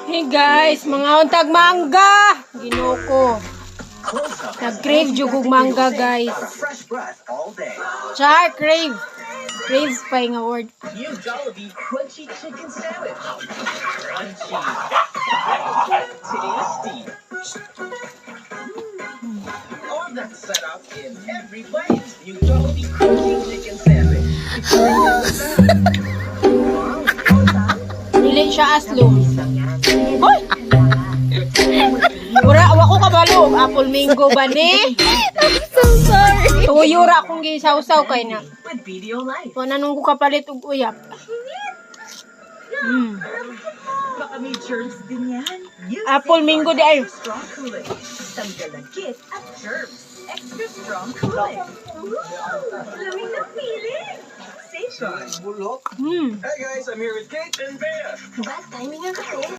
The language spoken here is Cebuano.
Hey guys, mga untag mangga. Ginoo ko. Nag-crave jud og mangga, guys. Fresh breath all day. Char, crave. Crave pa nga word. New Jollibee Crunchy Chicken Sandwich. Crunchy. Tasty. All that set up in every bite. New Jollibee Crunchy Chicken Sandwich. Dili siya aslom. Hoy! Ura, wa ko kabalo. Apple mango ba ni? I'm so sorry. Tuyo ra akong gisawsaw kay na. With BDO Life. Wala nung ko kapalit og uyap. Baka may germs din yan. New Apple mango di ay. Extra Strong Cooling. Tanggal lagkit at germs. Extra Strong Cooling. Ooh, lamig na feeling. Safeguard. Hmm. Hey guys, I'm here with Kate and Bea. Bad timing ang kape.